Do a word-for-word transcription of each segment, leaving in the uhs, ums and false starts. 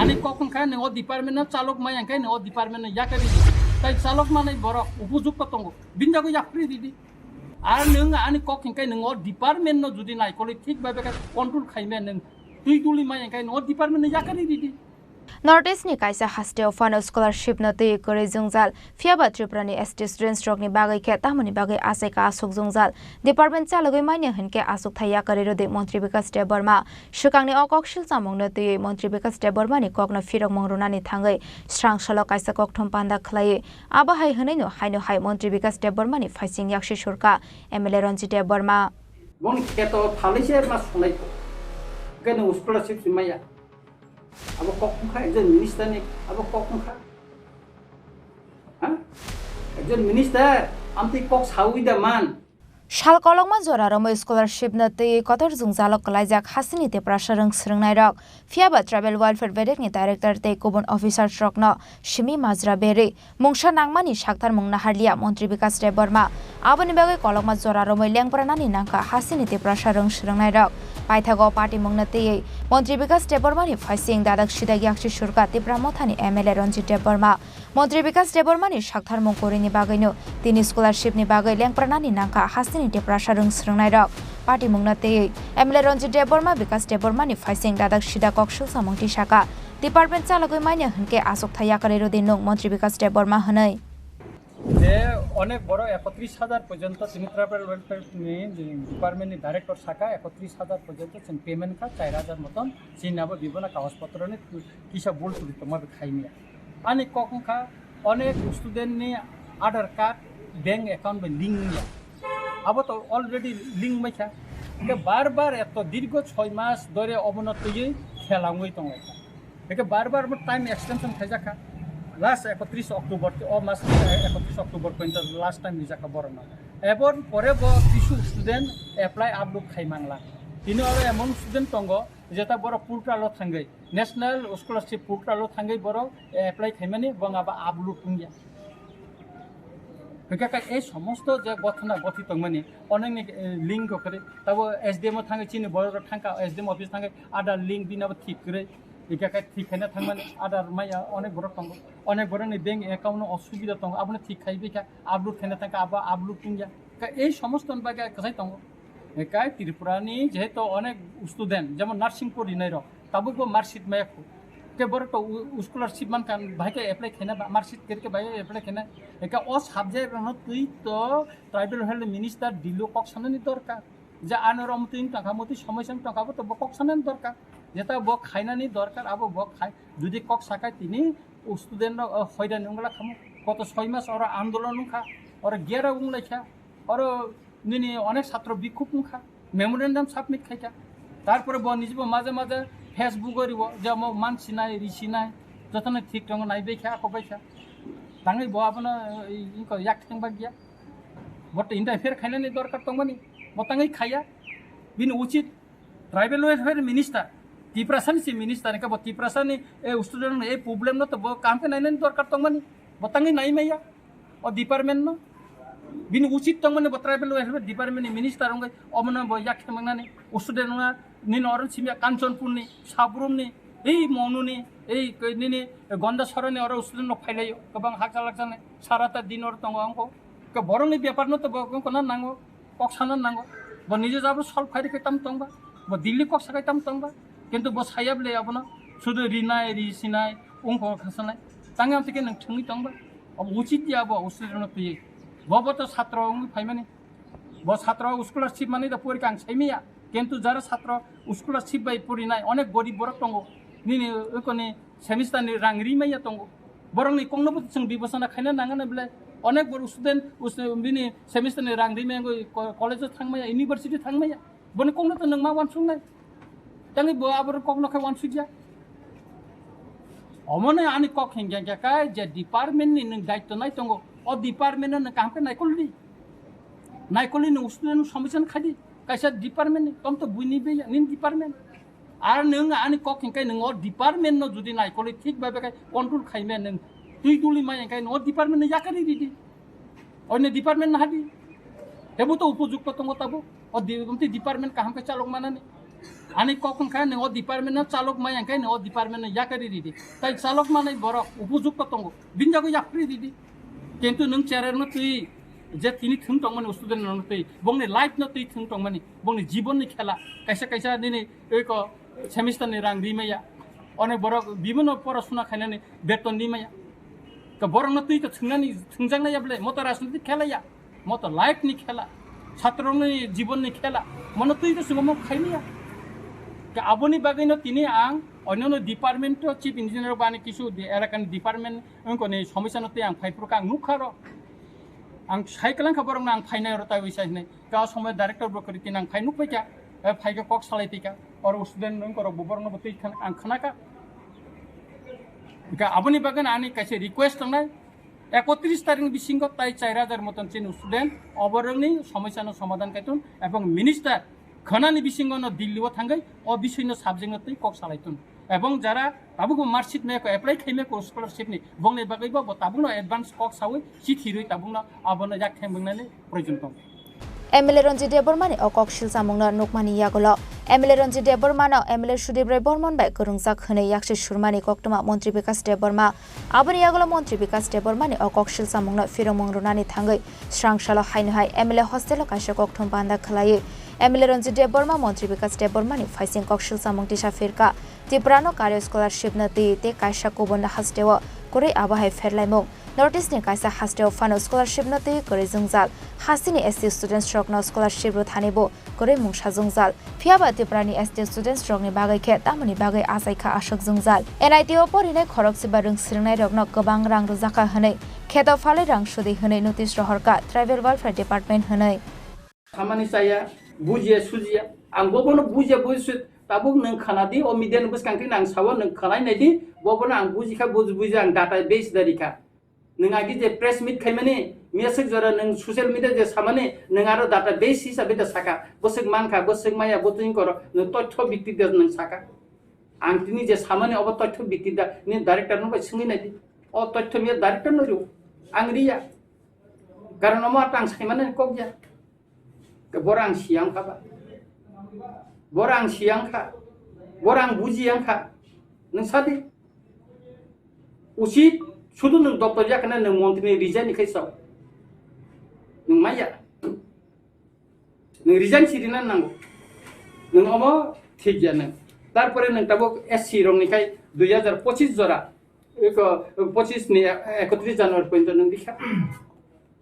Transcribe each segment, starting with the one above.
Ani kok hwnkha nwng o department no chalok maya hwnkhe nwng o department no yakarwi di. Tai chalok manai borok upojukto tongo. Bini jago yakarwi di di. Ar nwng ani kok hwnkhe nwng o department no jodi naikolwi thik bai bai khe control khaimaya nwng twi duli maya hwnkhe nwng o department no yakarwi di di. North East ni kaisa haste o phano scholarship no twi kwrwi jwngjal, phiya ba Tripura ni S T students rok ni bagwi khe tamoni bagwi achai ka aswk jwngjal, department chalogwi manya hinkhe achukthai yakarwi rwdi Montri Bikash Debbarma. Swkangni o kok silchamungno twiwi Montri Bikash Debbarmani kokno phirokmung rwnani thangwi srang salo kaisa kokthum panda khlaiwi abo hai hwnwino haino hai Montri Bikash Debbarmani phaising yaksi surkha M L A Ranjit Debbarma. Boni kheto phalwi se ma sunai kho. Khe nwng scholarship si maya. Abo kok wngkha ekjon minister ni, abo kok wngkha. Ha? Ekjon minister, amtwi kok sawi da man. Sal kolokma jora romwi scholarship no twiwi kotor jwngjalo kwlaijak hasini Tiprasa rwng swrwngnairok, phiya ba Tribal Welfare Bedek ni director tei kubun officers rokno simi majra berwi mungsa nangmani saktharmung naharliya Montri Bikash Debbarma. Aboni bagwi kolokma jora romwi lengpranani nangkha hasini Tiprasa rwng swrwngnairok. Paithago patimungno twiwi Montri Bikash Debbarmani phaising dadak sidak yaksi surkha Tipra Mothani M L A Ranjit Debbarma. Montri Bikash Debbarmani saktharmung kwrwini bagwino tini scholarship ni bagwi lengpranani nangkha hasini Tiprasa rwng swrwngnairok. Patimungno twiwi M L A Ranjit Debbarma Bikash Debbarmani phaising dadak sida kok silchamung tisakha. Department chalogwi manya hinkhe achukthai yakarwi rwdi nwng Montri Bikash Debbarma hwnwi. Je onek boro ekotris hajar porjonto tini tribal welfare ni department ni director saka ekotris hajar porjonto chwng payment kha char hajar moton chini abo bibona kagoj potro ni kisa bul tuli tongma bai khaimya. Ani kok wngkha onek student ni Aadhaar card bank account bai link wngya. Abo to already link maikha. Hingke bar bar eto dirgo choi mas dore obono twiwi khelangwi tonglaikha. Hingke bar bar mo time extension khaijakha. Last ekotris October, o mas ekotris October pointo last time rijakha borokno. Ebon pore bo kisu student apply upload khai mangla. Tini oro emon student tongo, jeta borok portal o thangwi, National Scholarship portal o thangwi borok apply khaimani, bong abo upload wngya. Hingke kha ei somosto je gothona gothi tongmani, onekni, eh, link rok kwrwi. Tabo S D M o thangwi chini borok rok thangkha, S D M office thangwi Aadhaar link bini abo thik kwrwi. Hingke kha thik khaina thangmani Aadhaar maya onek borok tongo. Onek borokni bank account no osubida tongo, abono thik khai bikha, upload khaina thangkha, abo upload wngya. Kha ei somosto ni bagwi kwchai tongo. Hingke Tripura ni jehetu onek student, jemon nursing porinai rok, tabuk bo marksheet maya khu. Ke borok to u-, scholarship mankha, bahai khe apply khaina ba, marksheet kwrwi khe bahai apply khaina. Eka o subject rokno twi to tribal health minister Delhi o kok sanani dorkar. Je ano rom twi tongkha, motwi somosya tongkha, bo to bo kok sanani dorkar. Jeta bo khainani dorkar, abo bo khai. Jodi kok sakai tini o student rok, o, hoidani wngla khamu. Koto soi mas oro andolon wngkha, oro gera wnglaikha, oro nini onek satro bikhuk wngkha, memorandum submit khaikha. Tarpore bo nijibo maje maje Facebook o ribo, je mo mansinai, risinai, jotono thik tongo, naibaikha, akobaikha. Tangwi bo abono, eh, ingko yak thengba giya. Bo to interfere khainani dorkar tongmani, bo tangwi khaiya. Bini uchit tribal welfare minister, Tiprasani si minister, ingkha bo Tiprasani, eh, student ni, eh, problem no to bo kaham khe nainani dorkar tongmani, bo tangwi naimaya. O department no bini uchit tongmani bo tribal welfare department ni minister wngwi omono bo yak khemangnani student wngna nini oro simya Kanchanpur ni, Sabrum ni, ei Monu ni, ei koi nini Gonda Soro ni oro student no phailaio kwbang hakjak lakjak ni sarata din oro tongo wngkho. Ke borok ni bepar no to bo wngkho na nango. Kok sana nango. Bo nije jabo solve khai rikhe tam tongba. Bo Delhi kok sakai tam tongba. Kintu bo saya bole abono sudu rinai, ri sinai, ungko khasanai. Tangam tike nang thangwi tongba. Abo uchit ya bo, usri rano twi. Bo bo to satro wngwi phaimani. Bo satro scholarship mani da pori kang saimiya. Kintu jara satro scholarship bai porinai onek gorib borok tongo. Nini ukoni semester ni rang ri maya tongo. Borok ni kok no bo chwng bibosona khaina nangani bole onek bor student us-, bini semester ni rang ri maya wngwi ko-, college o thang maya, university thang maya. Boni kok no to nwng ma wansuk nai. Tangwi bo aboro kok no khai wansuk ya. Omo no ani kok hingya hingya kai je department ni nwng daityo nai tongo. O department no nwng kaham khe naikol di. Naikol ni nwng student no somosya no khai di. Kaisa department ni, tom to buini be ya, nini department. Ar nwng ani kok hingkai nwng o department no jodi naikolwi thik bai bai khai control khaimaya nwng twi duli maya hingkai nwng o department no yakarwi ridi. Onyo department no hadi. Tebo to upojukto tongo tabo. O di-, omtwi department kaham khe chalok manani. Ani kok wngkha nwng o department no chalok maya hwnkhe nwng o department no yakari ridi. Tai chalok manai borok upojukto tongo. Bini jago yapri ridi. Kintu nwng chair no twi je tini thwng tongmani student no twi bongni life no twi thwng tongmani bongni jibon ni khela kaisa kaisa nini eko semester ni rang rimaya. One borok bibino pora suna khainani beton rimaya. Ka borok no twi to thwngnani thwngjaknai ya bole moto rajniti khela ya. Moto life ni khela, chhatrokni jibon ni khela, mono twi to chwngmo khaimaya. Ke aboni bagwi no tini ang onyono department to chief engineer bani kisu de elakani department wngkoni somosya no twi ang phaiphuru ka ang nukha ro. Ang sai kwlangkha borok no ang phainai ro tai wi sai hinai. Ka somoi director bo kwrwi tini ang phai nukphaikha, eh, phaikha kok salai twi ka, oro student wngkorok bo borok no bo twi khan ang khnaka. Ka aboni bagwi no ani kaisa request tongnai, ekotris tarikni bisingo tai char hajar moton chini student oborokni somosya no somadhan kaiton ebong minister khwnani bisingo no Delhi o thangwi o bisoi no subject no twi kok salaiton ebong jara tabukbo marksheet no eko apply khaimai ko scholarship ni bongni bagwi bo bo tabukno advance kok sawi chithi rwi tabukno abono yak themwngnani proyojon tongo. M L A Ranjit Debbarmani o koksil chamungno nukmani yagulo M L A Ranjit Debbarmano M L A Sudip Roy Bormon bai kwrwngjak hwnwi yaksi surmani koktwma Montri Bikash Debbarma. Aboni yagulo Montri Bikash Debbarmani o koksil chamungno phiromung rwnani thangwi srangsalo haino hai M L A hostelo kaisa kokthum banda khwlaiwi M L A Ranjit Debbarma Montri Bikash Debbarmani phaising koksil chamung tisa phirka. Tiprano karwi scholarship no twi tei kaisa kubun hasteo kwrwi abo hai pherlaimung. North East ni kaisa hasteo phano scholarship no twi kwrwi jwngjal. Hasteni S T students rokno scholarship rwthani bo kwrwi mungsa jwngjal. Phiyaba Tiprani S T students rokni bagwi khe tamoni bagwi achaikha aswk jwngjal. N I T o porinai khorokse ba rwng swrwngnai rokno kwbang rang rwjakha hwnwi, kheto phalwi rang sudi hwnwi notice rohorkha Tribal Welfare Department hwnwi. Samani chaya, bujiya, sujiya. Ang bo bono bujiya, bujiya, tabuk nwng khana di, o media ni bwskang twi nang sawo, nwng khanai nai di, bo bono ang bujikha, buji, buji ang data base dari kha. Nwng agi je press meet khaimani, message jora nwng social media je samani, nwng aro data base hisabe da saka, bwswk mankha, bwswk maya, bo twi koro, nwng tothyo bikti da nwng saka. Ang tini je samani obo tothyo bikti da, ni director no bai swngwi nai di. O tothyo ni director no rw, ang riya. Karon omo ata ang saimani kok ya. Ke borang siang kha ba? Borang siang kha. Borang buji yang kha. Nwng sadi. Usit sudu nwng doctor ya kana nwng montri ni resign ni khai sao. Nwng maya. Nwng resign si rina nango. Nwng omo thik ya nwng. Tarpore nwng tabuk S C rong ni khai dui hajar pochis jora. Eko pochis ni ekotris January pointo nwng dikha.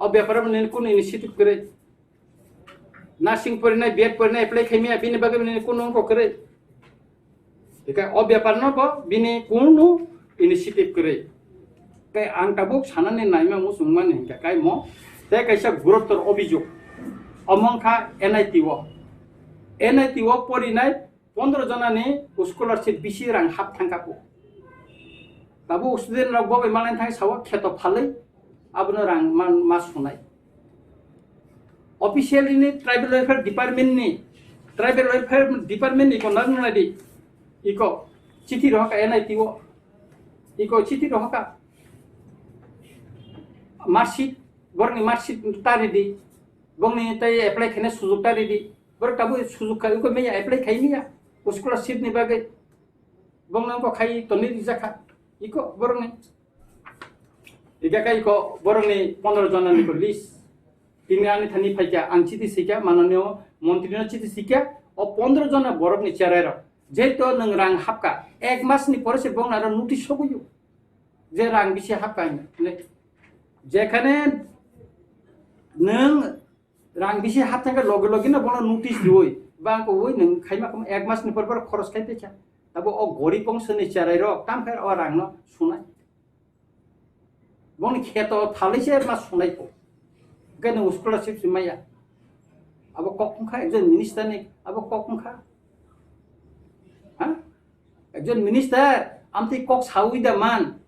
O bepar nwng kunu initiative kore. Nursing porinai, B Ed porinai apply khaimaya, bini bagwi bini kunu wngkha kwrwi. Tei o bepar no bo bini kunu initiative kwrwi. Tei ang tabuk sanani naima muchungmani hinkha kai mo, tei kaisa guruptor obijog. Omo wngkha N I T o. N I T o porinai pondro jonani scholarship bisi rang hap thangkha po. Tabuk student rok bo bai malai thang sao kheto phalwi abono rang man ma sunai. Officially ni tribal welfare department ni, tribal welfare department ni ko nang nadi. Iko chithi rohaka N I T o. Iko chithi rohaka. Marksheet, borni marksheet ta ridi. Bongni tai apply khaina sujuk ta ridi. Borok tabuk sujuk khai, iko meya apply khai meya. Scholarship ni bagwi. Bongno wngkha khai tonwi rijak kha. Iko borokni. Ika kha iko borokni pondro jona ni ko list. Tini ani thani phaikha, ang chiti sikha, mananiyo montri no chiti sikha. O pondro jona borokni cherai rok. Jeto nwng rang hapka. Ek mas ni pore se bongno aro notice sogoyo. Je rang bisi hapka hinwi. Jekhane nwng rang bisi hap thangkhe loge loge no bono notice riwi, bang ko wi nwng khaima khamu ek mas ni por por khoros khai tei kha. Tabo o gorib bongso ni cherai rok tam khe o rang no sunai. Boni kheto phalwi se ma sunai ko. Ke nwng scholarship si maya. Abo kok wngkha ekjon minister ni, abo kok wngkha. Ha? Ekjon minister, amtwi kok sawi da man.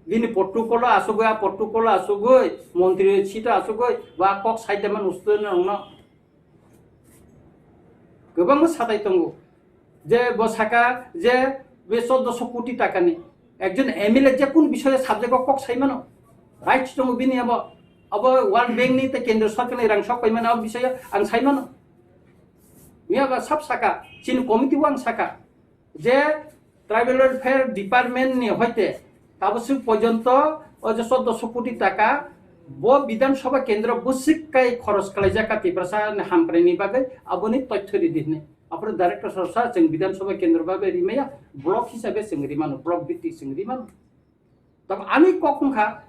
Bini protocol asugwi, a protocol asugwi, montri sita asugwi, ba kok sai da man usto no no. Kwbangma satai tongo. Je bo saka, je be choddoso koti takani. Ekjon M L A je kun bisoye subject o kok sai mano. Right tongo bini abo. Abo World Bank ni tei Kendra Sarkar ni rang sok pai mano, abo bisoye ang sai mano. Miya ba sab saka, chini committee o ang saka, je tribal welfare department ni hoite tabuk swk porjonto o je chauddosho koti taka bo Bidhan Sabha kendro bwswk kai khoros khlaijak ka Tiprasa ni hamkrai ni bagwi, aboni tothyo ridi hwnwi. Aphuru director sir sa chwng Bidhan Sabha kendro bagwi rimaya, block hisabe chwng rimano, block bhitti chwng rimano. Tamo ani kok wngkha,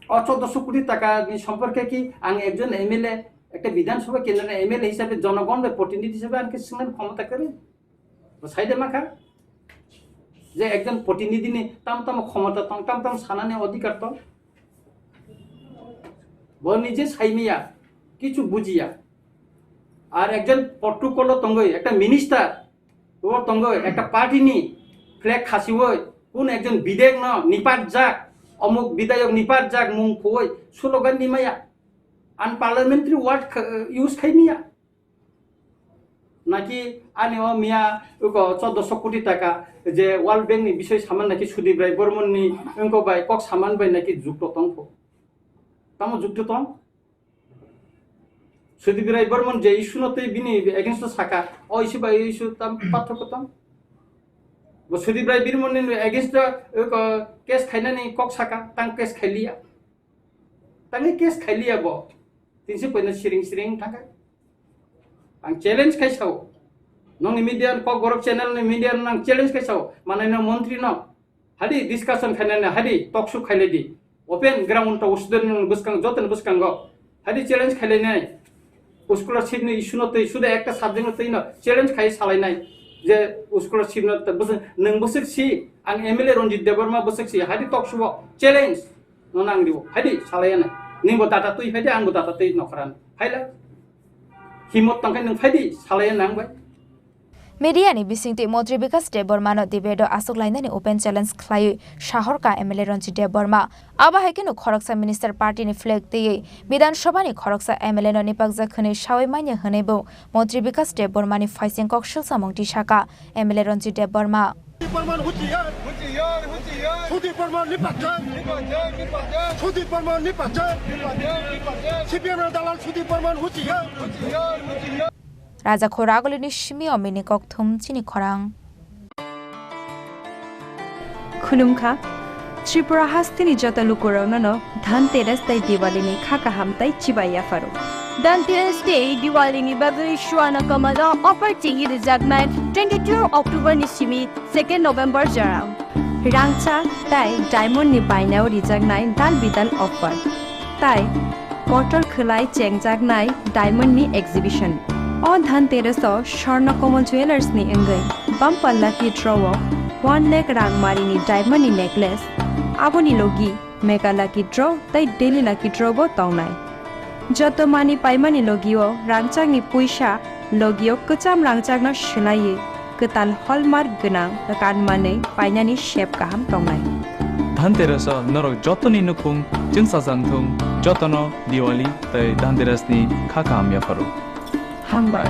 o chauddosho koti taka ni somporke ki ang ekjon M L A, ekta Bidhan Sabha kendro ni M L A hisabe, jonogon bai protinidhi hisabe ang khe swngnani khomota kwrwi? Bo sai de mankha je ekjon protinidhi ni tam tam khomota tong, tam tam sanani odhikar tong. Bo nije saimiya, kichu bujiya. Ar ekjon protocol o tongwi, ekta minister o tongwi, ekta party ni flag khasiwi, kun ekjon bidek no nipatjak, omuk bidayok nipatjak mung khuwi slogan nimaya, unparliamentary word kha-, use khaimiya. Naki ani o miya uko chauddosho koti taka je World Bank ni bisoi saman naki Sudip Rai Bormon ni wngko bai kok saman bai naki jukto tongkho. Tamo jukto tong? Sudip Rai Bormon je issue no tei bini against o saka, o issue bai issue tam pathoko tong? Bo Sudip Rai Bormon ni against o uko case khainani kok saka, tang case khailiya. Tangwi case khailiya bo. Tinsi poino siring siring thangkha. Ang challenge khai sao. Nongni media, Kokborok channel ni media no ang challenge khai sao. Manai no montri no. Hadi discussion khainani, hadi talk show khailai di. Open ground to student no bwskang, joto ni bwskango. Hadi challenge khailainai. Scholarship ni issue no twi, suda ekta subject no twi no challenge khai salainai. Je scholarship no twi bwswk, nwng bwswk si, ang M L A Ranjit Debbarma bwswk si, hadi talk show o challenge. No nang dibo. Phaidi, salai anai. Ningbo data twi phaidi, angbo data twi nokharan. Phaila. Himot tongkhe nwng phaidi, salai anai ang bai. Media ni bisingtwi Montri Bikash Debbarma no debate o aswk lainani open challenge khlaiwi sahorkha M L A Ranjit Debbarma. Abo hai kheno khoroksa minister party ni flag twiwi Bidhan Sabha ni khoroksa M L A no nipakjak hwnwi sawi manya hwnwi bo Montri Bikash Debbarma ni phaising kok swlsamung tisaka M L A Ranjit Debbarma. Sudip Barman huchiyar. Huchiyar, huchiyar. Sudip Barman nipatjak. Nipatjak, nipatjak. Sudip Barman nipatjak. Nipatjak, nipatjak. C P M ni dalal Sudip Barman huchiyar. Huchiyar, huchiyar. Raja Khoragulini simi omini kokthum chini khorang. Khulumkha, Tripura hasteni joto lukurokno no Dhanteras tei Diwali ni kha kaham tei chibai yapharo. Dhanteras tei Diwali ni bagwi Swarna Kamal o offer chengwi rwjaknai twenty-two October ni simi second November jora. Rangchak tei diamond ni bainao rijaknai dal bidal offer. Tai kotor khwlai chengjaknai diamond ni exhibition. O Dhanteras o Swarna Kamal Jewellers ni wngwi bumper lucky draw o one lakh rang mari ni diamond ni necklace, aboni logi mega lucky draw tei daily lucky draw bo tongnai. Joto mani paimani logio rangchakni puisa logio kwcham rangchakno swlaiwi kwtal hallmark gwnang kanmanwi painani sep kaham tongnai. Dhanteras o norok jotoni nukhung chwngsajak thung, jotono Diwali tei Dhanteras ni kha kaham yapharo. Hambai.